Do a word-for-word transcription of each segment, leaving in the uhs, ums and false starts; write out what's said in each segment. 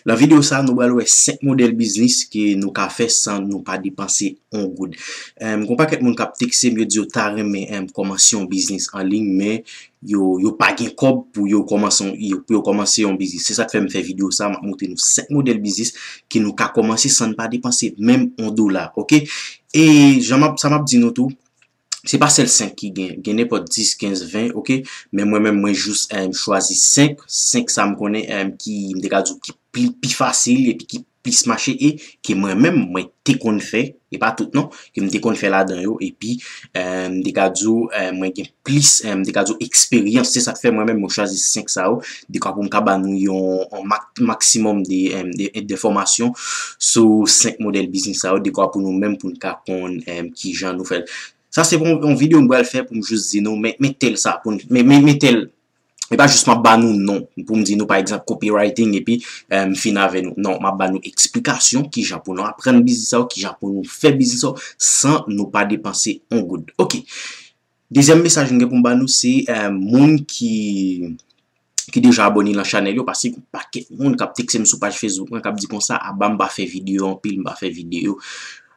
Nan videyo sa, nou pral wè senk modèl biznis ke nou ka fè san nou pa depanse yon goud. Em, gon pakèt moun k ap tekse m, yo di yo ta renmen, em, kòmanse yon biznis an liy, men yo, yo pa gen kòb pou yo kòmanse yon, yo, pou yo kòmanse yon biznis. Se sa k fè m fè videyo sa, m ap montre nou senk modèl biznis ke nou ka kòmanse san n pa depanse menm yon dola, oke? E jan m ap, sa m ap di nou tou, se pa sèl senk ki gen, gen nenpòt dis, kenz, ven, oke? Men mwen menm, mwen jis, em, chwazi senk, senk sa m konnen, em, ki, m te ka di w, ki pli, pi fasil epi ki plis mache e ke mwen menm, mwen te konn fè, e pa tout non, ke m te konn fè ladan yo, epi, em, m te ka di w, em, mwen gen plis, em, m te ka di w, eksperyans. Se sa k fè mwen menm, mwen chwazi senk sa yo, dekwa pou m ka ba nou yon, yon mak-, maksimòm de, em, de, de enfòmasyon sou senk modèl biznis sa yo, dekwa pou nou menm, pou n ka konn, em, kijan nou fè l. Sa se pou yon, yon videyo m pral fè pou m jis di nou, men, men tèl sa, pou n, men, men, men tèl, e pa jis m ap ba nou non, pou m di nou, pa egzanp, copywriting, epi, eh, m fin avè nou. Non, m ap ba nou eksplikasyon kijan pou nou aprann biznis sa yo, kijan pou nou fè biznis sa yo, san nou pa depanse yon goud. Oke. Dezyèm mesaj m gen pou m ba nou, se, eh, moun ki, ki deja abòne nan chanèl yo, paske gon pakèt moun k ap tekse m sou paj Facebook mwen, k ap di konsa, "Aba, m pa fè videyo anpil, m pa fè videyo."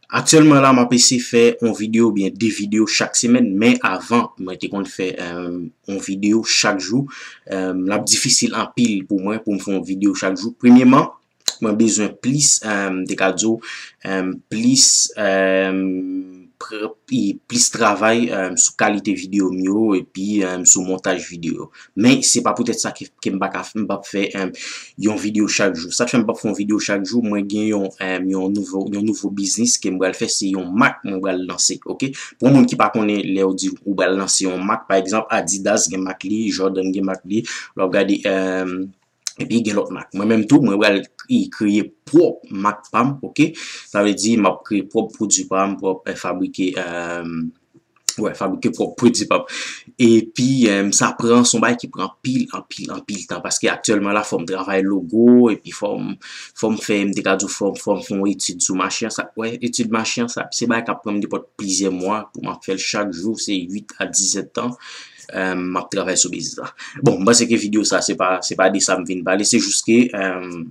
Aktyèlman la, m ap eseye fè yon videyo oubyen de videyo chak semèn, men avan, mwen te konn fè, em, yon videyo chak jou. Em, l ap difisil anpil pou mwen pou m fè yon videyo chak jou. Premyèman, mwen bezwen plis, em, te ka di w, em, plis, em, pr-, pi-, plis travay, em, sou kalite videyo m yo, epi, em, sou montaj videyo. Men se pa poutèt sa ke, ke m pa ka f-, m p ap fè, em, yon videyo chak jou. Sa k fè m p ap fè yon videyo chak jou, mwen gen yon, em, yon nouvo, yon nouvo biznis ke m pral fè, se yon mak mwen pral lanse, oke? Pou yon moun ki pa konnen, lè yo di ou pral lanse yon mak, pa egzanp, Adidas gen mak li, Jordan gen mak li, lè w ap gade, em, epi gen lòt mak. Mwen menm tou, mwen pral, e, kreye pwòp mak pa m, oke? Sa vle di, m ap kreye pwòp pwodui pa m, pwòp, eh, fabrike, em, wè, fabrike pwòp pwodui pa m. Epi, em, sa pran, se yon bagay ki pran anpil, anpil, anpil tan, paske aktyèlman la, fò m travay logo, epi fò m, fò m fè, m te ka di w, fò, fò m fè yon etid sou mache an, sa, wè, etid mache an, sa, se bagay k ap pran m nenpòt plizyè mwa, pou m ap fè l chak jou, se uit a diz èdtan, em, m ap travay sou biznis la. Bon, m panse ke videyo sa, se pa, se pa de sa m vin pale, se jis ke, em,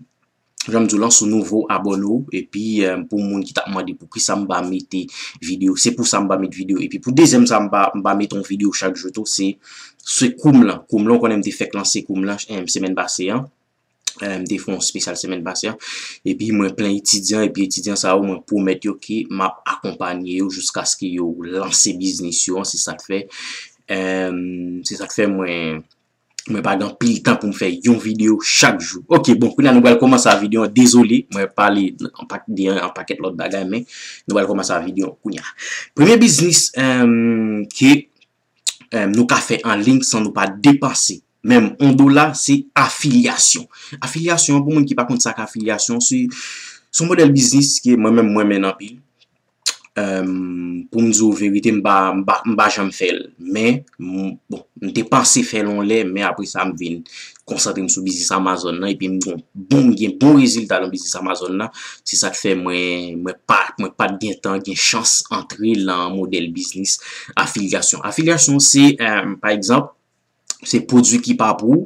jan m di w lan, si w nouvo, abòne w, epi, em, pou moun ki t ap mande poukisa m pa mete videyo, se pou sa m pa met videyo. Epi pou dezyèm sa, m pa, m pa met yon videyo chak jou tou, se, se kou m lan. Kou m lan, w konnen m te fèk lanse kou m lan, em, semèn pase an. Em, m te fè yon espesyal semèn pase an. Epi mwen plen etidyan, epi etidyan sa yo, mwen pwomèt yo ke m ap akonpanye yo jiskaske yo lanse biznis yo an, se sa k fè, em, se sa k fè mwen, mwen pa gen anpil tan pou m fè yon videyo chak jou. Oke, bon, kounye a nou pral kòmanse a videyo an. Dezole, mwen pale an pa-, de an pakèt lòt bagay, men nou pral kòmanse a videyo an kounye a. Premye biznis, em, ke, em, nou ka fè an liy san nou pa depanse menm yon dola, se afilyasyon. Afilyasyon, pou moun ki pa konn sa k afilyasyon, se, se yon modèl biznis ke mwen menm, mwen renmen anpil. Em, pou m di w verite, m pa, m pa, m pa janm fè l. Men, m, bon, m te panse fè l yon lè, men apre sa, m vin konsantre m sou biznis Amazon nan, epi m gon bon, m gen bon rezilta nan biznis Amazon nan. Se sa k fè mwen, mwen pa, mwen pa t gen tan, gen chans antre nan modèl biznis afilyasyon. Afilyasyon, se, em, pa egzanp, se pwodui ki pa pou ou,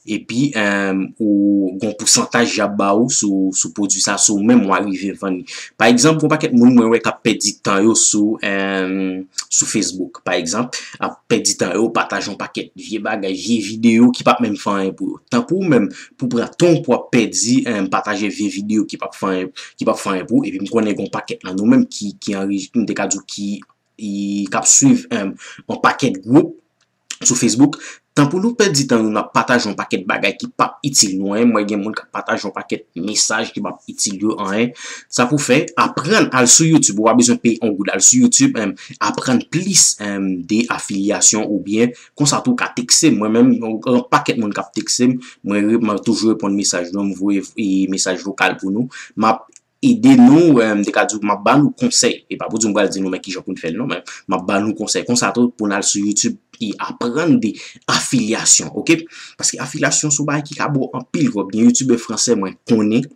epi, em, ou gon pousantaj y ap ba ou sou, sou pwodui sa, si w menm w arive vann li. Pa egzanp, gon pakèt moun mwen wè k ap pèdi tan yo sou, em, sou Facebook, pa egzanp, ap pèdi tan yo, pataje yon pakèt vye bagay, vye videyo ki p ap menm fè anyen pou yo. Tankou ou menm, pou pran tan w pou w ap pèdi, em, pataje vye videyo ki p ap fè anyen, ki p ap fè anyen pou ou, epi m konnen gon pakèt nan nou menm ki, ki anrejis-, m te ka di w ki, ki ap swiv, em, yon pakèt gwoup sou Facebook, tan pou nou pèdi tan nou nan pataje yon pakèt bagay ki p ap itil nou anyen. Mwen gen moun k ap pataje yon pakèt mesaj ki p ap itil yo anyen. Sa pou fè, aprann, al sou YouTube, ou pa bezwen peye yon goud, al sou YouTube, em, aprann plis, em, de afilyasyon oubyen konsa tou ka tekse m. Mwen menm, yon pakèt moun k ap tekse m, mwen re-, mwen toujou reponn mesaj yo, m voye, e, mesaj vokal pou nou. M ap ede nou, eh, m te ka di w, m ap ba nou konsèy. E pa pou di m pral di nou men kijan pou n fè l, non, men m ap ba nou konsèy. Konsa tou, pou n al sou YouTube e aprann de afilyasyon, oke? Paske afilyasyon se yon bagay ki ka ba w anpil kòb. Gen youtubè fransè mwen konnen,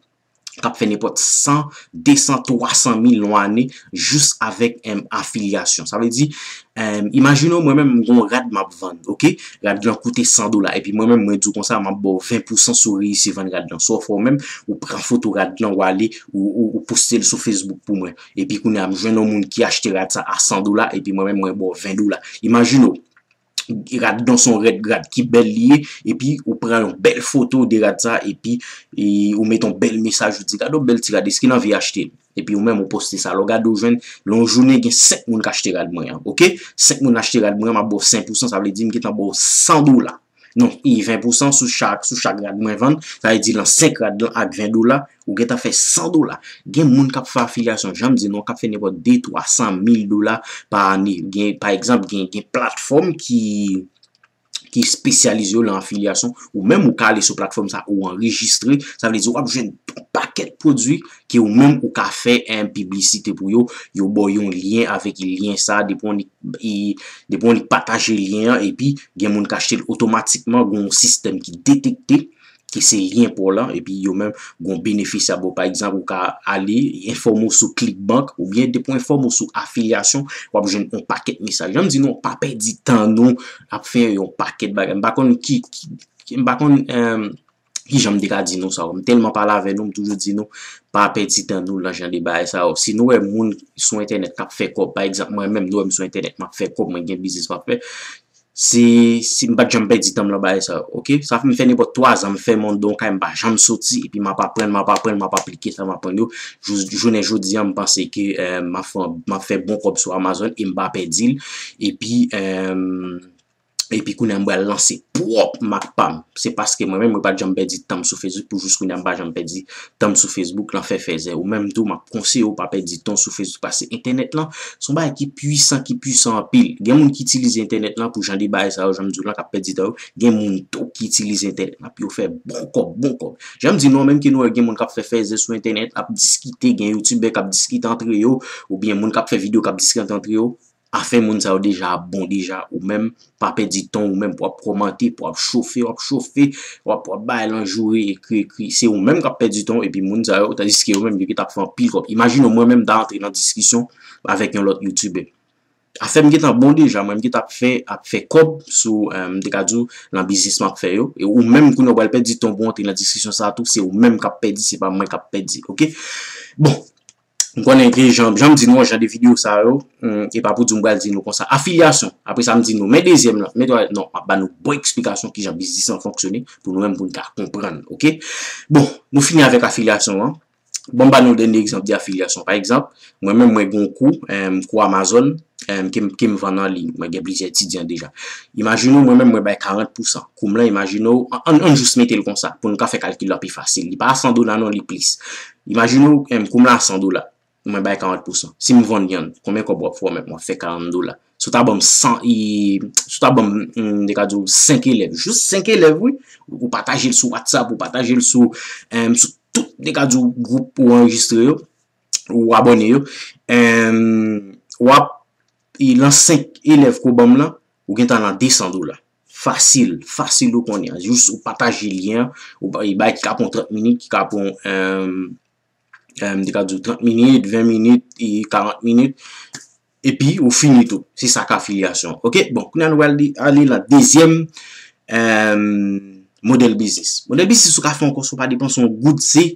k ap fè nenpòt san, de san, twa san mil nan ane jis avèk, em, afilyasyon. Sa vle di, em, imajine w, mwen menm, m gen yon rad m ap vann, oke? Rad lan koute san dola, epi mwen menm, mwen di w konsa, m ap ba w ven pousan si w reyisi vann rad lan. Sa w fè w menm, ou pran foto rad lan, ou ale, ou, ou, ou poste l sou Facebook pou mwen. Epi kounye a, m jwenn yon moun ki achte rad sa a san dola, epi mwen menm, mwen ba w ven dola. Imajine w, rad lan se yon rèd rad ki bèl li ye, epi ou pran yon bèl foto de rad sa, epi e, ou met yon bèl mesaj, ou di, "Gade yon bèl ti rad, èske n anvi achte l?" Epi ou menm ou poste sa. Lè w gade, ou jwenn, nan yon jounen, gen senk moun k achte rad mwen an, oke? Senk moun achte rad mwen an, m ap ba w senk pousan, sa vle di m gentan ba w san dola. Non, e ven pousan sou chak, sou chak rad mwen vann, sa vle di nan senk rad lan ak ven dola, ou gentan fè san dola. Gen moun k ap fè afilyasyon, jan m di nou, k ap fè nenpòt de, twa san mil dola pa ane. Gen, pa egzanp, gen, gen platfòm ki, ki espesyalize yo nan afilyasyon, ou menm ou ka ale sou platfòm sa, ou anrejistre, sa vle di w ap jwenn yon pakèt pwodui ke ou menm ou ka fè, en, piblisite pou yo, yo ba w yon lyen avèk lyen sa, depi w nik, e, depi w nik pataje lyen an, epi gen moun k achte l otomatikman, gen yon sistèm ki detekte ke se lyen pa w lan, epi yo menm gen yon benefis y ap ba w. Pa egzanp, ou ka ale enfòme w sou ClickBank, oubyen depi w enfòme w sou afilyasyon, w ap jwenn yon pakèt mesaj. Jan m di nou, pa pèdi tan nou ap fè yon pakèt bagay. M pa konn ki, ki, ki- m pa konn, em, ki jan m te ka di nou sa. M tèlman pale avè nou, m toujou di nou, pa pèdi tan nou nan jan de bagay sa yo. Si nou wè moun sou entènèt k ap fè kòb, pa egzanp, mwen menm, nou wè m sou entènèt, m ap fè kòb, mwen gen biznis m ap fè, si, si m pa t janm pèdi tan m nan bagay sa yo, oke? Sa fè m fè nenpòt twa zan, m fèmen yon don kay, m pa janm soti, epi m ap aprann, m ap aprann, m ap aplike sa m aprann yo. Jou-, jounen jodi a, m panse ke, eh, m ap fè, m ap fè bon kòb sou Amazon e m pa pèdi l. Epi, eh, epi kounye a m pral lanse pwòp mak pa m. Se paske mwen menm, mwen pa t janm pèdi tan m sou Facebook pou jis kounye a m pa janm pèdi tan m sou Facebook lan fè fèzè. Ou menm tou, m ap konseye w pa pèdi tan w sou Facebook, paske entènèt lan se yon bagay ki pwisan, ki pwisan anpil. Gen moun ki itilize entènèt lan pou jan de bagay sa yo, jan m di w lan, k ap pèdi tan yo. Gen moun tou ki itilize entènèt lan pou yo fè bon kòb, bon kòb. Jan m di nou an, menm ke nou wè gen moun k ap fè fèzè sou entènèt, ap diskite, gen youtubè k ap diskite antre yo, oubyen moun k ap fè videyo k ap diskite antre yo, afè moun sa yo deja ap bon deja, ou menm, pa pèdi tan w, ou menm, pou w ap kòmante, pou w ap chofe, w ap chofe, w ap, w ap bay lan joure, ekri, ekri. Se ou menm k ap pèdi tan w, epi moun sa yo, tandiske yo menm, yo gentan ap fè anpil kòb. Imajine w, mwen menm, m ta antre nan diskisyon avèk yon lòt youtubè. Afè m gentan bon deja, mwen, m gentan ap fè, ap fè kòb sou, eh, m te ka di w, nan biznis m ap fè yo. E ou menm, kounye a, w pral pèdi tan w pou w antre nan diskisyon sa a tou, se ou menm k ap pèdi, se pa mwen k ap pèdi, oke? Bon, m konnen ke jan, jan m di nou an, jan de videyo sa yo, hmm, e pa pou di m pral di nou konsa. Afilyasyon, apre sa m di nou, men dezyèm lan, men twayèt, non, m ap ba nou bon eksplikasyon kijan biznis lan fonksyone, pou nou menm pou n ka konprann, oke? Bon, nou fini avèk afilyasyon an. Bon, m ba nou dènye egzanp de afilyasyon. Pa egzanp, mwen menm, mwen gen yon kou, em, kou Amazon, em, ke m, ke m vann an liy. Mwen gen plizyè etidyan deja. Imajine w, mwen menm, mwen bay karant pousan. Kou m lan, imajine w, an, an, ann jis mete l konsa, pou n ka fè kalkil la pi fasil. Li pa san dola non, li plis. Imajine w, em, kou m lan a san dola. Mwen bay karant pousan. Si m vann yonn, konbyen kòb w ap fè w menm? W ap fè karant dola. Si w ta ban m san, e, si w ta ban m, m te ka di w senk elèv, jis senk elèv, wi. Ou pataje l sou WhatsApp, ou pataje l sou, em, sou tout, m te ka di w, gwoup ou anrejistre yo, ou abòne yo, em, w ap, e, lan senk elèv ke w ban m lan, ou gentan lan de san dola. Fasil, fasil ou konnen an. Jis ou pataje lyen an, ou ba-, e, bagay ki ka pran trant minit, ki ka pran, em, em, m te ka di w trant minit, ven minit, e karant minit, epi ou fini tou. Se sa k afilyasyon. Oke? Bon, kounye a nou pral ale nan dezyèm, em, modèl biznis. Modèl biznis ou ka fè ankò san w pa depanse yon goud, se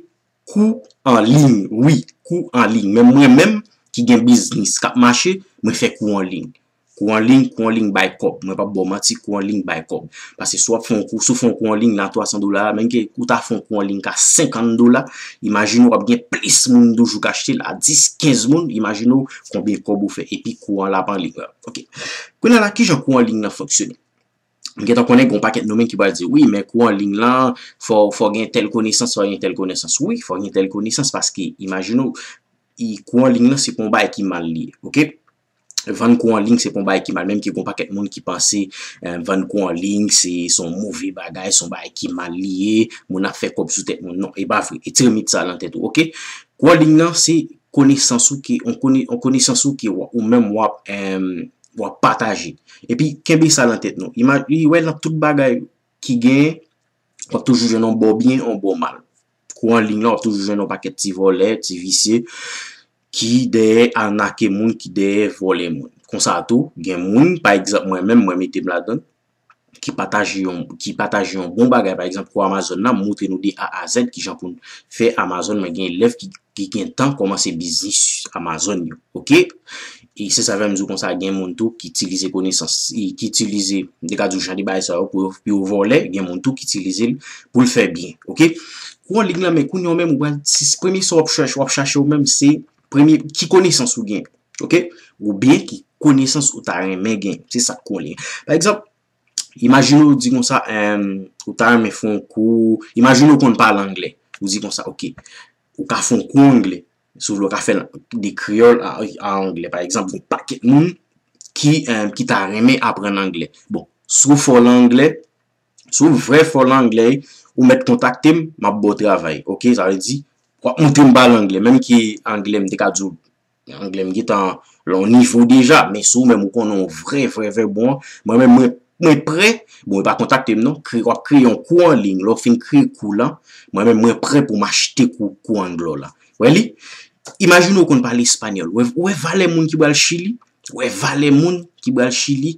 kou an liy. Wi, kou an liy. Men mwen menm ki gen biznis k ap mache, mwen fè kou an liy. Kou an liy, kou an liy bay kòb. Mwen p ap ba w manti, kou an liy bay kòb. Paske si w ap fè yon kou, si w fè yon kou an liy la twa san dola, menm ke ou ta fè yon kou an liy ka senkant dola, imajine w ap gen plis moun toujou k achte l a dis, kenz moun, imajine w konbyen kòb ou fè. Epi kou an l ap an liy. Oke. Kounye a la, kijan kou an liy lan fonksyone? M gentan konnen gen yon pakèt nou menm ki pral di, "Wi, men kou an liy lan, fò, fò gen tèl konesans, fò gen tèl konesans." Wi, fò gen tèl konesans, paske imajine w, e, kou an liy lan, se pa yon bagay ki mal li ye, oke? Vann kou an liy, se pa yon bagay ki mal, menm ke gen yon pakèt moun ki panse, eh, vann kou an liy, se, se yon move bagay, se yon bagay ki mal li ye, moun ap fè kòb sou tèt moun. Non, e pa vre. Retire mit sa nan tèt ou, oke? Kou an liy lan, se konesans ou ke, yon kone-, yon konesans ou ke w-, ou menm w ap, em, w ap pataje. Epi, kenbe sa nan tèt nou. Ima-, wè nan tout bagay ki genyen, w ap toujou jwenn yon bò byen, yon bò mal. Kou an liy la, w ap toujou jwenn yon pakèt ti vòlè, ti visye, ki dèyè anake moun, ki dèyè vòlè moun. Konsa tou, gen moun, pa egzanp, mwen menm, mwen mete m ladan, ki pataje yon, ki pataje yon bon bagay. Pa egzanp, kou Amazon nan, m montre nou de A a Z kijan pou n fè Amazon. Mwen gen elèv ki, ki gen tan kòmanse biznis Amazon yo. Oke? E se sa fè m di w konsa, gen moun tou ki itilize konesans, ki itilize, m te ka di w jan de bagay sa yo pou yo, pou yo vòlè, gen moun tou ki itilize l pou l fè byen. Oke? Kou an liy la, men kounye a w menm, ou pral, si premye sa w ap chache, w ap chache w menm, se premye, ki konesans ou gen. Oke? Oubyen ki konesans ou ta renmen gen. Se sa kou an liy. Pa egzanp, imajine w di konsa, em, ou ta renmen fè yon kou, imajine w konn pale anglè. Ou di konsa, oke, ou ka fè yon kou anglè. Si w vle, w ka fè l de kreyòl a, a anglè. Pa egzanp, gen pakèt moun ki, em, ki ta renmen aprann anglè. Bon, si w fò nan anglè, si w vrè fò nan anglè, ou mèt kontakte m, m ap ba w travay. Oke, sa vle di, w ap montre m pale anglè. Menm ki anglè m te ka di w, anglè m gentan lan yon nivo deja, men si w menm ou konnen w vrè, vrè, vrè bon, mwen menm, mwen, mwen prè, bon, e pa kontakte m non, kre-, w ap kreye yon kou an liy, lè w fin kreye kou lan, mwen menm, mwen prè pou m achte kou, kou anglè w la. Wè li? Imajine w konn pale espanyòl, w wè, w wè valè moun ki pral Chili, w wè valè moun ki pral Chili,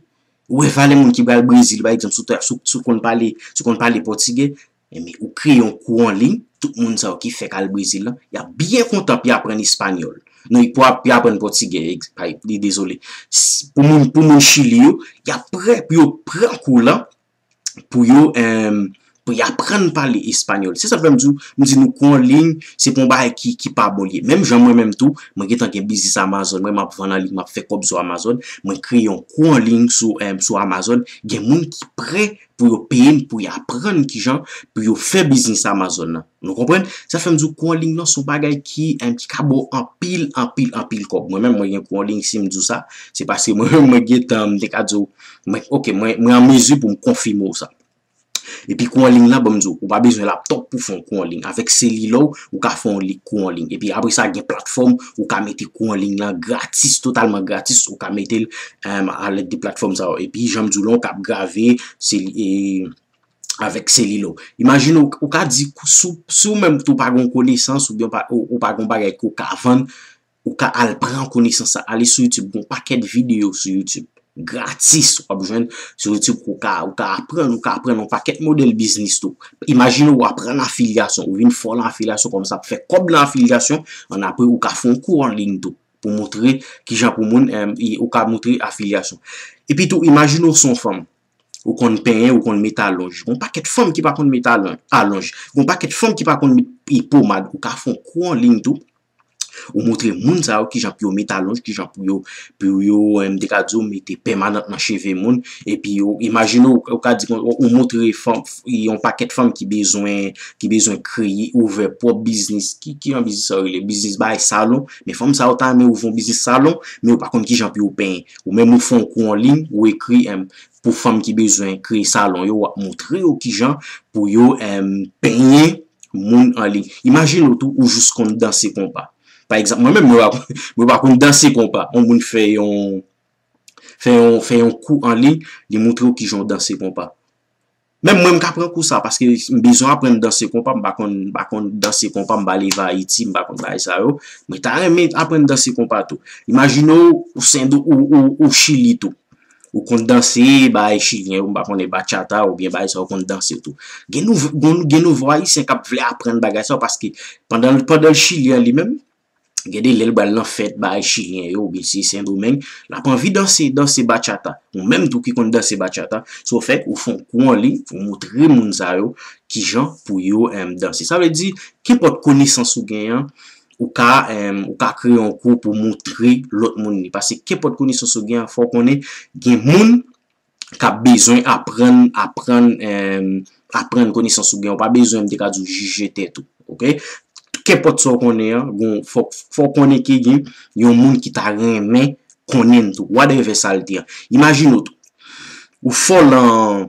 w wè valè moun ki pral Brezil, pa egzanp, si w ta, si w, si w konn pale, si w konn pale pòtigè, Enben, ou kreye yon kou an liy, tout moun sa yo ki fèk al Brezil lan, y ap byen kontan pou y aprann espanyòl. Non, pou y ap, pou y aprann pòtigè, ex-, pa, dezole. S-, pou moun, pou moun Chili yo, y ap prè pou yo pran kou lan, pou yo, em, pou y aprann pale espanyòl. Se sa k fè m di w, m di nou kou an liy, se pa yon bagay ki, ki pa bon li ye. Menm jan mwen menm tou, mwen gentan gen biznis Amazon, mwen m ap vann an liy, m ap fè kòb sou Amazon, mwen kreye yon kou an liy sou, em, sou Amazon, gen moun ki prè pou yo peye m, pou y aprann kijan pou yo fè biznis Amazon nan. Nou konprann? Sa fè m di w kou an liy lan se yon bagay ki, em, ki ka ba w anpil, anpil, anpil kòb. Mwen menm, mwen gen kou an liy, si m di w sa, se paske mwen menm, mwen gentan, m te ka di w, mwen, oke, mwen, mwen an mezi pou m konfime w sa. Epi kou an liy lan, ban m di w, ou pa bezwen laptòp pou fè yon kou an liy. Avèk selila w, ou ka fè yon li-, kou an liy. Epi apre sa, gen platfòm, ou ka mete kou an liy lan gratis, totalman gratis, ou ka mete l, em, alèd de platfòm sa yo. Epi, jan m di w lan, ou ka grave, se, e, avèk selila w. Imajine w, ou ka di, si w, si w menm tou pa gen konesans, oubyen w pa, ou, ou pa gen bagay ke w ka vann, ou ka al pran konesans sa. Ale sou YouTube, gen yon pakèt videyo sou YouTube. Gratis, w ap jwenn sou YouTube, ou ka, ou ka aprann, ou ka aprann yon pakèt modèl biznis tou. Imajine w aprann afilyasyon, ou vin fò nan afilyasyon, kòmanse ap fè kòb nan afilyasyon, ann apre ou ka fè yon kou an liy tou, pou montre kijan pou moun, em, e, ou ka montre afilyasyon. Epi tou, imajine w se yon fanm, ou konn penyen, ou konn met alonj. Gen yon pakèt fanm ki pa konn met alon-, alonj. Gen yon pakèt fanm ki pa konn met, e, pomad, ou ka fè yon kou an liy tou. Ou montre moun sa yo kijan pou yo met alonj, kijan pou yo, pou yo, em, m te ka di w, mete pèmanant nan cheve moun. Epi yo, imajine w, ou ka di, ou, ou montre fanm, yon pakèt fanm ki bezwen, ki bezwen kreye, ouvè pwòp biznis. Ki, ki jan biznis sa yo rele? Biznis bay salon. Men fanm sa yo ta renmen ouvè yon biznis salon, men yo pa konn kijan pou yo penyen. Ou menm ou fè yon kou an liy, ou ekri, em, pou fanm ki bezwen kreye salon yo, w ap montre yo kijan pou yo, em, penyen moun an liy. Imajine w tou, ou jis konn danse konpa. Pa egzanp, mwen menm, mwen pa konn, mwen pa konn danse konpa. Yon moun fè yon, fè yon, fè yon kou an liy, li montre w kijan w danse konpa. Menm mwen, m ka pran kou sa, paske m bezwen aprann danse konpa, m pa konn, m pa konn danse konpa, m pa leve Ayiti, m pa konn bagay sa yo. Mwen ta renmen aprann danse konpa tou. Imajine w, ou Sendo, ou, ou, ou Chili tou. Ou konn danse bagay chilyen yo, m pa konnen bachata oubyen bagay sa yo, ou konn danse tou. Gen nouvo, gen, gen nouvo Ayisyen k ap vle aprann bagay sa yo, paske pandan, pandan l Chili an li menm, gen de lè l pral nan fèt bagay chilyen yo, oubyen si Sendomeng, l ap anvi danse, danse bachata. Ou menm tou ki konn danse bachata, so fèt, ou fè yon kou an liy, ou montre moun sa yo kijan pou yo, em, danse. Sa vle di, kenpòt konesans ou genyen an, ou ka, em, ou ka kreye yon kou pou montre lòt moun li. Paske kenpòt konesans ou genyen an, fò w konnen gen moun k ap bezwen aprann, aprann, em, aprann konesans ou genyen. Ou pa bezwen, m te ka di w, jije tèt ou. Oke? Kenpòt sa w konnen an, gon, fò, fò w konnen ke gen yon moun ki ta renmen konnen l tou. Whatever sa l te an. Imajine w tou. Ou fò lan,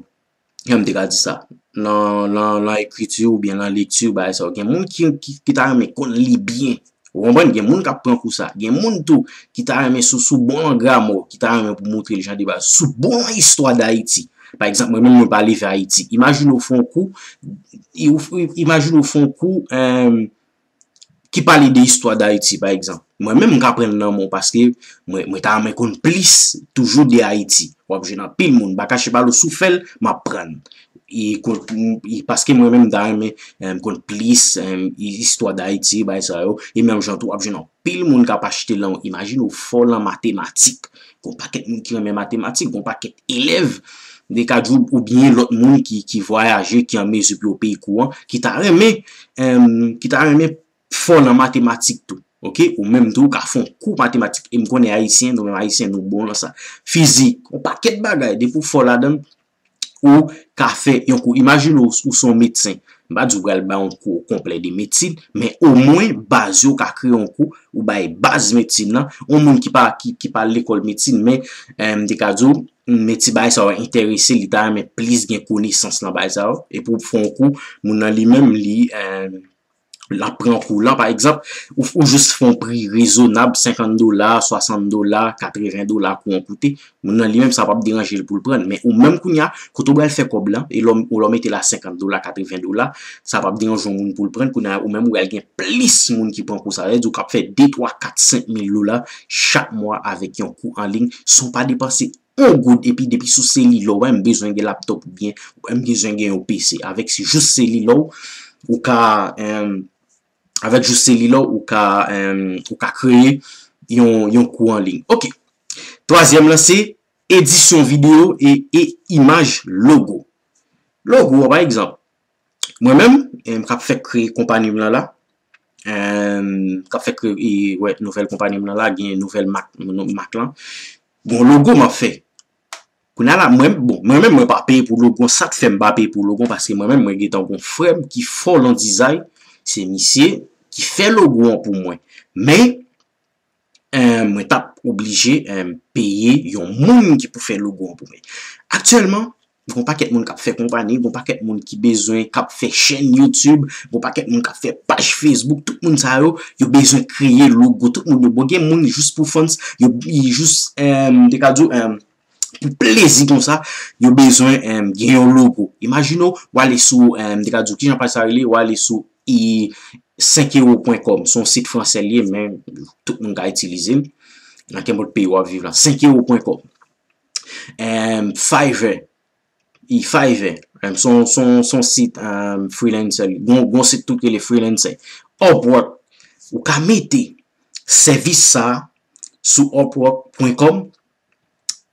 jan m te ka di sa, nan, nan, nan ekriti oubyen nan lekti, bagay sa yo. Gen moun ki, ki, ki ta renmen konn li byen. Ou konprann? Gen moun k ap pran kou sa. Gen moun tou ki ta renmen sou, sou bon an gramè, ki ta renmen pou montre l jan de baz. Sou bon an istwa Dayiti. Pa egzanp, mwen menm mwen pa leve Ayiti. Imajine w fè yon kou, i- ou- imajine w fè yon kou, em, ki pale de istwa Dayiti, pa egzanp. Mwen menm, m ka aprann nan men w paske mwen, mwen ta renmen konn plis toujou de Ayiti. W ap jwenn anpil moun. M pa kache pale w, si w fè l, m ap aprann. E kon- e paske mwen menm, m ta renmen, em, konn plis, em, i- istwa Dayiti, bagay sa yo. E menm jan tou, w ap jwenn anpil moun k ap achte lan. Imajine w fò lan matematik. Gon pakèt moun ki renmen matematik, gon pakèt elèv, de ka di w, oubyen lòt moun ki, ki vwayaje, ki an mezi pou yo peye kou an, ki ta renmen, em, ki ta renmen fò nan matematik tou. Oke? Ou menm tou, ou ka fè yon kou matematik. E m konnen Ayisyen, nou menm Ayisyen, nou bon lan sa. Fizik, yon pakèt bagay, depi w fò ladan l, ou ka fè yon kou. Imajine w, ou se yon medsen. M pa di w pral bay yon kou konplè de medsin, men omwen baz yo ka kreye yon kou, ou bay baz medsin nan. Yon moun ki pa, ki, ki pa lekòl medsin, men, em, m te ka di w, men ti bagay sa yo enterese, li ta renmen plis gen konesans nan bagay sa yo. Epi w fè yon kou, moun nan li menm, li, em, l ap pran kou lan, pa egzanp, ou, ou jis fè yon pri rezonab, senkant dola, swasant dola, katreven dola kou an koute, moun nan li menm sa p ap deranje l pou l pran. Men ou menm kounye a, kote w pral fè kòb lan, e lè w, lè w mete la senkant dola, katreven dola, sa p ap deranje yon moun pou l pran. Kounye a, ou menm ou pral gen plis moun ki pran kou sa. Sa vle di w k ap fè de, twa, kat, senk mil dola chak mwa avèk yon kou an liy, san w pa depanse yon goud, epi depi sou selilè w, ou pa menm bezwen gen laptòp oubyen ou pa menm bezwen gen yon P C. Avèk se jis selilè w, ou ka, em, avèk jis selilè w, ou ka, em, ou ka kreye yon, yon kou an liy. Oke. Twazyèm lan se edisyon videyo e, e imaj logo. Logo, pa egzanp, mwen menm, em, k ap fèk kreye konpayi m lan la, em, k ap fèk kreye, e, wè, nouvèl konpayi m lan la, gen nouvèl mak, mak lan. Gon logo m ap fè. Kounye a la, mwen, bon, mwen menm, mwen pa peye pou logo an. Sa k fè m pa peye pou logo an, paske mwen menm, mwen gentan gon frè m ki fò lan dizay. Se misye ki fè logo an pou mwen. Men, eh, mwen t ap oblije, eh, peye yon moun ki pou fè logo an pou mwen. Aktyèlman, gon pakèt moun k ap fè konpayi, gon pakèt moun ki bezwen, k ap fè chèn YouTube, gon pakèt moun k ap fè paj Facebook, tout moun sa yo, yo bezwen kreye logo, tout moun yo, bon, gen moun jis pou fans, yo, yo jis, eh, m te ka di w, eh, pou plezi konsa, yo bezwen, em, gen yon logo. Imajine w, w ale sou, em, m te ka di w, kijan paj sa rele, w ale sou i senk ewo pwen kòm. Se yon sit fransè li ye, men tout moun ka itilize l. Nan kenpòt peyi w ap viv la. Senk ewo pwen kòm. Em, Fiverr. I Fiverr. Em, se yon, se yon, se yon sit, em, freelancer li. Gon, gon sit tou ki rele freelancer. Upwork. Ou ka mete sèvis sa sou upwork pwen kòm,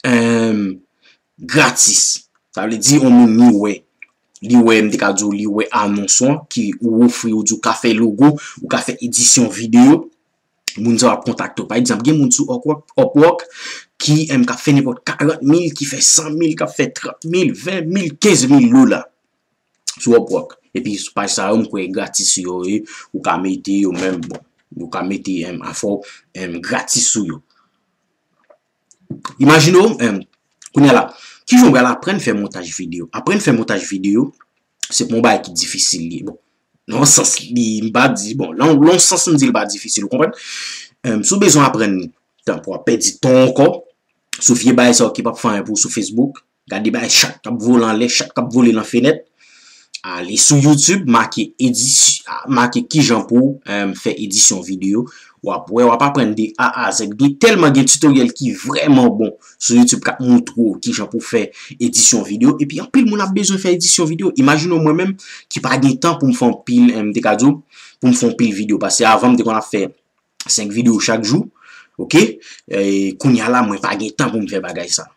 em, gratis. Sa vle di, yon moun li wè, li wè, m te ka di w, li wè anons ou an, ki ou ofri, ou di w ka fè logo, ou ka fè edisyon videyo, moun sa yo ap kontakte w. Pa egzanp, gen moun sou Upwork, Upwork ki, em, k ap fè nenpòt karant mil, ki fè san mil, k ap fè trant mil, ven mil, kenz mil dola sou Upwork. Epi paj sa yo, m kwè gratis yo ye, ou ka mete yo menm, bon, ou ka mete, em, afè w, em, gratis sou yo. Imajine w, em, kounye a la, kijan w pral aprann fè montaj videyo? Aprann fè montaj videyo, se pa yon bagay ki difisil li ye. Bon, nan yon sans, li, m pa di, bon, nan, nan yon sans, m di l pa difisil, ou konprann? Em, si w bezwen aprann li, tanpri w ap pèdi tan w ankò sou vye bagay sa yo ki p ap fè anyen pou ou sou Facebook. Gade bagay chat k ap vole anlè, chat k ap vole nan fenèt. Ale sou YouTube, make edisyon, make kijan pou, em, fè edisyon videyo. W ap wè, w ap aprann de A a Z. Gen tèlman gen tutoriel ki vrèman bon sou YouTube k ap montre w kijan pou fè edisyon videyo. Epi anpil moun ap bezwen fè edisyon videyo. Imajine w mwen menm ki pa gen tan pou m fè anpil, em, m te ka di w, pou m fè anpil videyo. Paske avan m te konn ap fè senk videyo chak jou. Oke? E, kounye a la, mwen pa gen tan pou m fè bagay sa.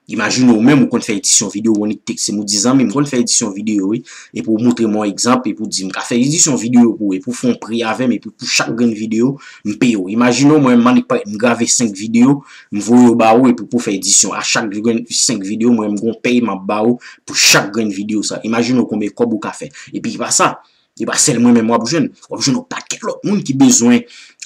Imajine w menm, ou konn fè edisyon videyo, ou annik tekse m, ou di, zanmi, m konn fè edisyon videyo, wi. Epi w montre m yon egzanp, epi w di, m ka fè edisyon videyo pou ou, epi w fè yon pri avè m, epi pou chak grenn videyo, m peye w. Imajine w, mwen, m annik parèt, m grave senk videyo, m voye yo ba ou, epi pou w fè edisyon. A chak grenn senk videyo, mwen, m gon pèy m ap ba ou pou chak grenn videyo sa. Imajine w konbyen kòb ou ka fè. Epi pa sa, E pa sèl mwen menm w ap jwenn. W ap jwenn yon pakèt lòt moun ki bezwen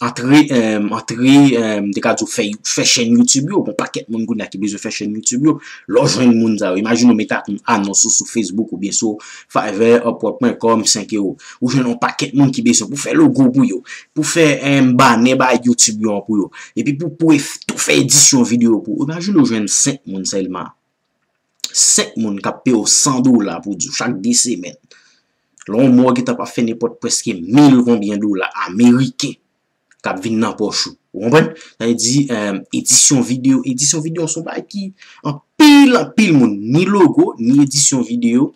antre, em, antre, em, m te ka di w fè, fè chèn YouTube yo. Gon pakèt moun kounye a ki bezwen fè chèn YouTube yo. Lè w jwenn moun sa yo, imajine w mete ak yon anons ou sou Facebook oubyen sou Fiverr, Upwork pwen kòm, senk ewo. Ou jwenn yon pakèt moun ki bezwen pou fè logo pou yo, pou fè, em, banè ba YouTube yo an pou yo. Epi pou, pou tou fè edisyon videyo pou ou. Imajine w jwenn senk moun sèlman. senk moun k ap peye w san dola pou di w chak de semèn. Lè yon mwa w gentan ap fè nenpòt prèske mil konbyen dola ameriken k ap vin nan pòch ou. Ou konprann? Sa vle di, eh, edisyon videyo. Edisyon videyo se yon bagay ki anpil, anpil moun, ni logo, ni edisyon videyo,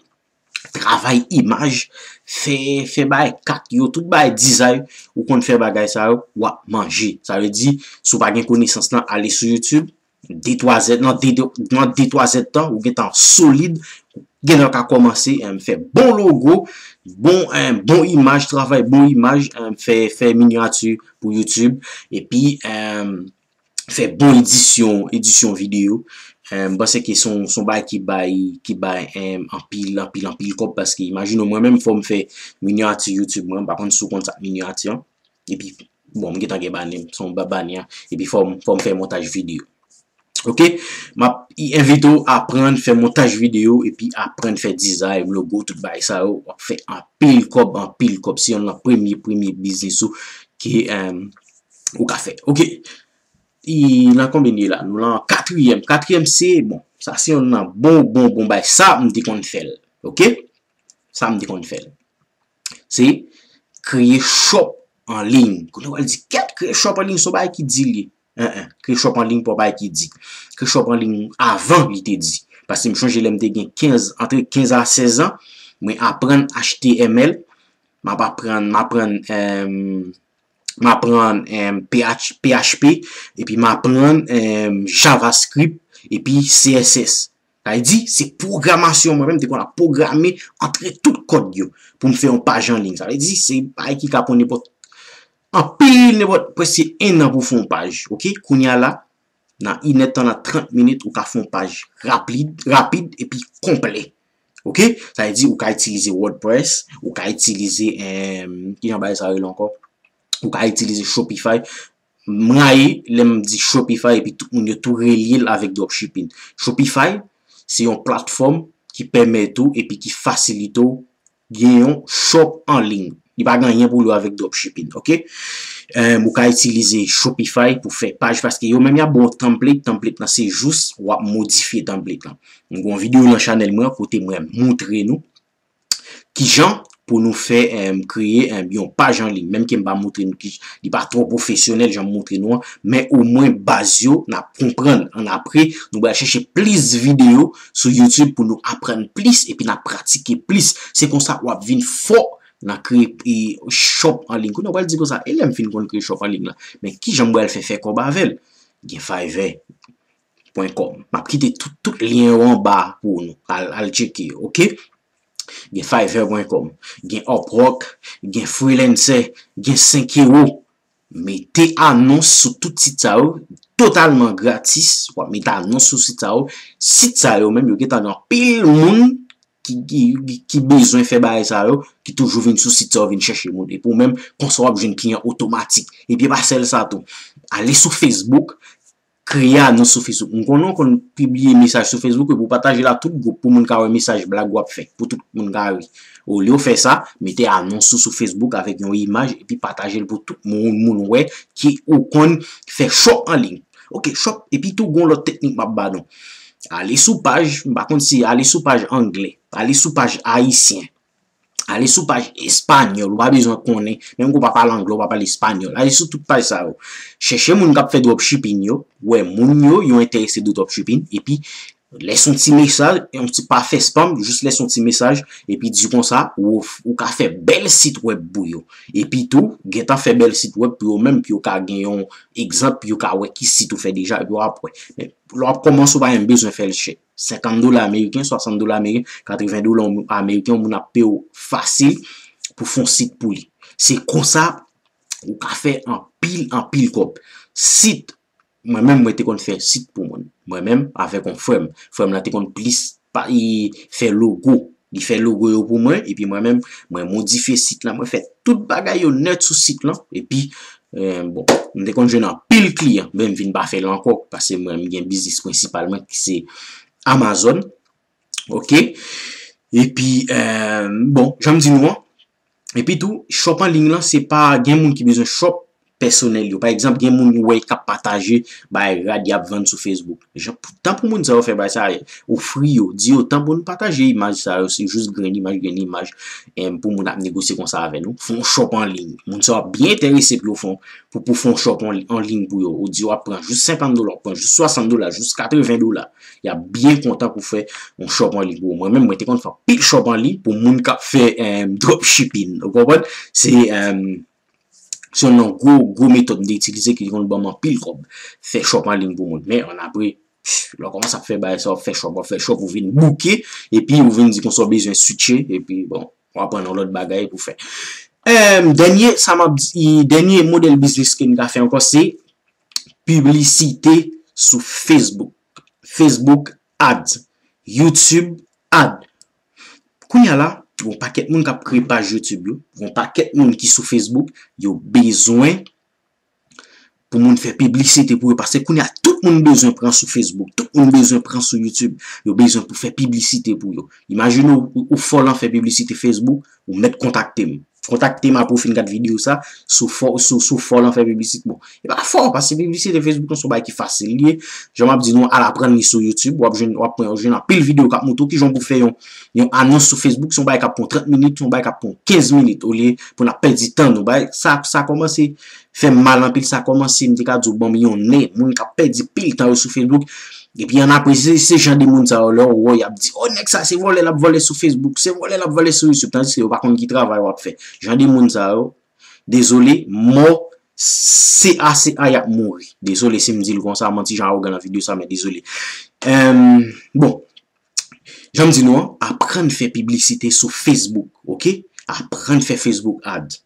travay imaj, fè, fè bagay kat yo, tout bagay dizay, ou konn fè bagay sa yo, w ap manje. Sa vle di, si w pa gen konesans lan, ale sou YouTube, de twa zè, nan de, nan de twa zè tan, ou gentan solid, gentan ka kòmanse, em, fè bon logo, bon, em, bon imaj, travay bon imaj, em, fè, fè minyati pou YouTube, epi, em, fè bon edisyon, edisyon videyo. Em, m panse ke se yon, se yon bagay ki bay, ki bay, em, anpil, anpil, anpil kòb, paske imajine w, mwen menm, fò m fè minyati YouTube mwen, m pa konn si w konn sa k minyati an. Epi, bon, m gentan gen banè, se yon ba-, banè, epi fò m, fò m fè montaj videyo. Ok? M ap i-, envite w aprann fè montaj videyo, epi aprann fè dizay, logo, tout bagay sa yo, w ap fè anpil kòb, anpil kòb. Se yonn nan premye, premye biznis ou ke, em, ou ka fè. Ok? I, nan konbyen li ye la? Nou lan katriyèm. Katriyèm se, bon, sa se yonn nan bon, bon, bon bagay. Sa, m te konn fè l. Ok? Sa, m te konn fè l. Se kreye shop an liy. Kounye a w al di, kèt, kreye shop an liy, se yon bagay ki di li. En, en, kreye shop an liy, pa yon bagay ki di. Kreye shop an liy avan li te di. Paske m chonje lè m te gen kenz, antre kenz a sèz an, mwen aprann H T M L, m ap aprann, m aprann, em, m aprann, em, P H, P H P, epi m aprann, em, JavaScript, epi C S S. Sa vle di, se pwogramasyon, mwen menm, m te konn ap pwograme, antre tout kòd yo, pou m fè yon paj an liy. Sa vle di, se bagay ki ka pran nenpòt, anpil, nenpòt, prèske en an pou fè yon paj, ok? Kounye a la, nan inèdtan, nan trant minit, ou ka fè yon paj rapid, rapid epi konplè. Ok? Sa vle di, ou ka itilize WordPress, ou ka itilize, em, ki jan bagay sa rele ankò? Ou ka itilize Shopify. M rayi lè m di Shopify epi tout moun yo tou relye l avèk dropshipping. Shopify, se yon platfòm ki pèmèt ou epi ki fasilite w gen yon shop an liy. Li pa gen anyen pou wè avèk dropshipping, ok? Em, ou ka itilize Shopify pou fè paj, paske yo menm y ap ba w template, template lan se jis w ap modifye template lan. M gen yon videyo nan chanèl mwen kote mwen montre nou kijan pou nou fè, em, kreye, em, yon paj an liy. Menm ke m pa montre nou ki, li pa twò pwofesyonèl jan m montre nou an, men omwen baz yo n ap konprann. Annapre, nou pral chèche plis videyo sou YouTube pou nou aprann plis epi n ap pratike plis. Se konsa w ap vin fò nan kreye, e, shop an liy. Kounye a w pral di konsa, e lè m fin konn kreye shop an liy la, men kijan m pral fè, fè kòb avè l? Gen Fiverr point com. M ap kite tout, tout lyen yo anba pou nou. Al, al tcheke yo, ok? Gen Fiverr point com, gen Upwork, gen Freelancer, gen senk ewo. Mete anons sou tout sit sa yo, totalman gratis. W ap mete anons sou sit sa yo. Sit sa yo menm, yo gentan gen anpil moun ki, ki, ki, ki bezwen fè bagay sa yo, ki toujou vin sou sit sa yo, vin chèche moun. Epi ou menm, konsa w ap jwenn kliyan otomatik. Epi e pa sèl sa tou. Ale sou Facebook, kreye anons sou Facebook. M konnen w konn pibliye mesaj sou Facebook epi w pataje l a tout gwoup pou moun ka wè mesaj blag w ap fè, pou tout moun ka ri. Olye w fè sa, mete anons ou sou Facebook avèk yon imaj epi pataje l pou tout moun, moun wè ke ou konn fè shop an liy. Ok, shop, epi tou gon lòt teknik m ap ba nou. Ale sou paj, m pa konn si ale sou paj anglè, ale sou paj ayisyen. Ale sou paj espanyòl, ou pa bezwen konnen, menm ke w pa pale anglè, w pa pale espanyòl. Ale sou tout paj sa yo. Chèche moun k ap fè dropshipping yo, wè moun yo, yo enterese de dropshipping, epi lèse yon ti mesaj, yon ti, pa fè spam, jis lèse yon ti mesaj, epi di konsa, ou, ou ka fè bèl sit wèb pou yo. Epi tou, gentan fè bèl sit wèb pou yo menm, pou yo ka gen yon egzanp, pou yo ka wè ki sit ou fè deja, epi w ap wè. Men, lè w ap kòmanse, ou pa menm bezwen fè l chè. Senkant dola ameriken, swasant dola ameriken, katreven dola ameriken, yon moun ap peye w fasil pou fè yon sit pou li. Se konsa ou ka fè anpil, anpil kòb. Sit, mwen menm, mwen te konn fè sit pou moun. Mwen menm, avèk yon frè m. Frè m lan te konn plis pa, e, fè logo. Li fè logo yo pou mwen, epi mwen menm, mwen modifye sit lan, mwen fè tout bagay yo nèt sou sit lan, epi, e, bon, m te konn jwenn anpil kliyan, men m vin pa fè l ankò, paske mwen, m gen biznis prensipal mwen ki se Amazon, ok? Epi, e, bon, jan m di nou an, epi tou, shop an liy lan, se pa, gen moun ki bezwen shop, pèsonèl yo. Pa egzanp, gen moun ou wè k ap pataje bay rad y ap vann sou Facebook. Jan, tan pou moun sa yo fè bay sa, ofri yo, di yo, tan pou nou pataje imaj sa yo, se jis grenn imaj, grenn imaj, em, pou moun ap negosye konsa avè nou. Fè yon shop an liy. Moun sa yo ap byen enterese pou yo fè yon, pou, pou fè yon shop an, an liy pou yo. Ou di w ap pran jis senkant dola, w ap pran jis swasant dola, jis katreven dola. Y ap byen kontan pou fè yon shop an liy pou ou. Mwen menm, mwen te konn fè anpil shop an liy pou moun k ap fè, em, dropshipping. Ou konprann? Se, em, Se youn nan gwo, gwo metòd m te itilize ki konn ban m anpil kòb. Fè shop an liy pou moun. Men, annapre, lè w kòmanse ap fè bagay sa, w ap fè shop, w ap fè shop, ou vin bouke, epi ou vin di konsa w bezwen switche, epi bon, w ap pran yon lòt bagay pou fè. Em, dènye, sa m ap di, dènye modèl biznis ke n ka fè ankò, se piblisite sou Facebook. Facebook Ads, YouTube Ad. Kounye a la, gen yon pakèt moun k ap kreye paj YouTube yo, gen yon pakèt moun ki sou Facebook, yo bezwen pou moun fè piblisite pou yo, paske kounye a tout moun bezwen pran sou Facebook, tout moun bezwen pran sou YouTube, yo bezwen pou fè piblisite pou yo. Imajine w, ou, ou fò lan fè piblisite Facebook, ou mèt kontakte m. Kontakte m apre w fin gad videyo sa, sou fò, sou, sou fò lan fè piblisite. Bon, e pa fò, paske piblisite Facebook lan se yon bagay ki fasil li ye. Jan m ap di nou, al aprann li sou YouTube, w ap jwenn, w ap pran, w jwenn anpil videyo k ap montre w kijan pou fè yon, yon anons sou Facebook, se yon bagay k ap pran trant minit, se yon bagay k ap pran kenz minit, olye pou n ap pèdi tan nou. Bagay, sa, sa kòmanse fè m mal anpil, sa kòmanse, m te ka di w, ban m yon nen, moun k ap pèdi pil tan yo sou Facebook, Epi annapre, se, se jan de moun sa yo, lè w wè y ap di, o, nèg sa se vòlè, l ap vòlè sou Facebook, se vòlè, l ap vòlè sou YouTube, tandiske yo pa konn ki travay w ap fè. Jan de moun sa yo, dezole, mò, C A C A y ap mouri. Dezole si m di l konsa, manti jan awogan nan videyo sa, men dezole. Em, bon, jan m di nou an, aprann fè piblisite sou Facebook, oke? Aprann fè Facebook Ad.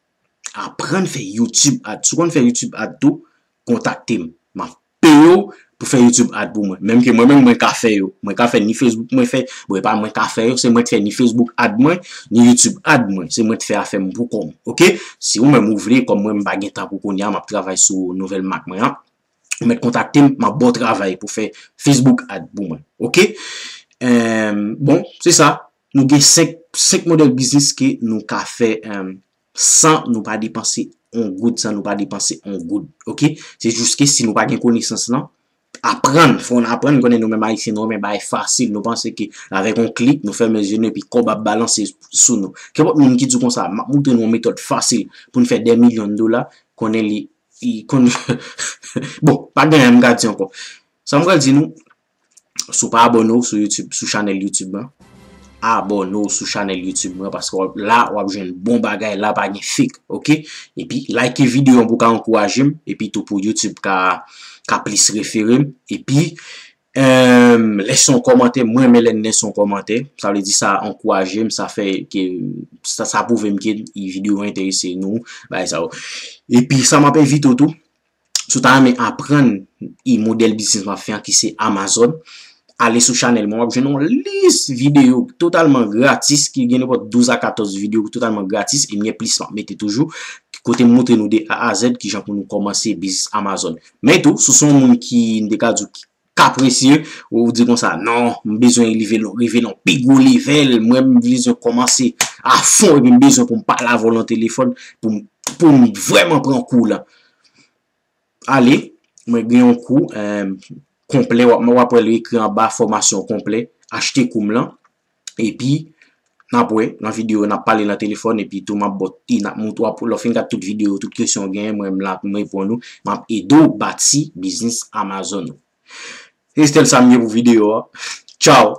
Aprann fè YouTube Ad. Si w konn fè YouTube Ad tou, kontakte m. M ap peye w pou fè YouTube Ad pou mwen. Menm ke mwen menm, mwen ka fè yo. Mwen ka fè ni Facebook mwen fè. Bon, e pa mwen ka fè yo, se mwen k fè ni Facebook Ad mwen, ni YouTube Ad mwen. Se mwen k fè afè m pou kò m. Oke? Si ou menm ou vle, kòm mwen m pa gen tan pou kounye a, m ap travay sou nouvèl mak mwen an. Ou mèt kontakte m, m ap ba w travay pou fè Facebook Ad pou mwen. Oke? Em, bon, se sa. Nou gen senk, senk modèl biznis ke nou ka fè, em, san nou pa depanse yon goud, san nou pa depanse yon goud. Oke? Se jis ke si nou pa gen konesans lan, aprann, fò n aprann, konnen nou menm Ayisyen, nou renmen bagay fasil, nou panse ke avèk yon klik, nou fèmen zye nou epi kòb ap balanse sou nou. Kenpòt moun ki di w konsa, m ap montre nou yon metòd fasil pou n fè dè milyon dola, konnen li, li konn, bon, pa gen anyen m ka di ankò. Sa m pral di nou, si w pa abòne w sou YouTube, sou chanèl YouTube mwen, abòne w sou chanèl YouTube mwen, paske w ap, la, w ap jwenn bon bagay, la pa gen fake, oke? Epi, like videyo an pou w ka ankouraje m, epi tou pou YouTube ka, ka plis refere m, epi, em, lèse yon kòmantè, mwen renmen lè n lèse yon kòmantè, sa vle di sa ankouraje m, sa fè ke, sa, sa pwouve m ke videyo yo enterese nou, bagay sa yo. Epi, sa m ap envite w tou, Si w ta renmen aprann e modèl biznis m ap fè an ki se Amazon, ale sou chanèl mwen, w ap jwenn yon lis videyo totalman gratis ki gen nenpòt douz a katòz videyo totalman gratis e m gen plis m ap mete toujou kote m montre nou de A a Z kijan pou nou kòmanse biznis Amazon. Men tou, si w se yon moun ki, m te ka di w, ki kapresye, ou di konsa, non, m bezwen eleve, rive nan pi gwo level, mwen m bezwen kòmanse a fon epi m bezwen pou m pale avè w nan telefòn, pou m, pou m vrèman pran kou la. Ale, mwen gen yon kou, em, konplè, w ap, w ap wè l ekri anba fòmasyon konplè, achte kou m lan. Epi, n ap wè nan videyo, n ap pale nan telefòn, epi tou m ap ba w, n ap montre w, lè w fin gad tout videyo, tout kesyon w genyen, mwen m la, m reponn ou, m ap ede w bati biznis Amazon ou. Se sèl sa m gen pou videyo a. Tchaw!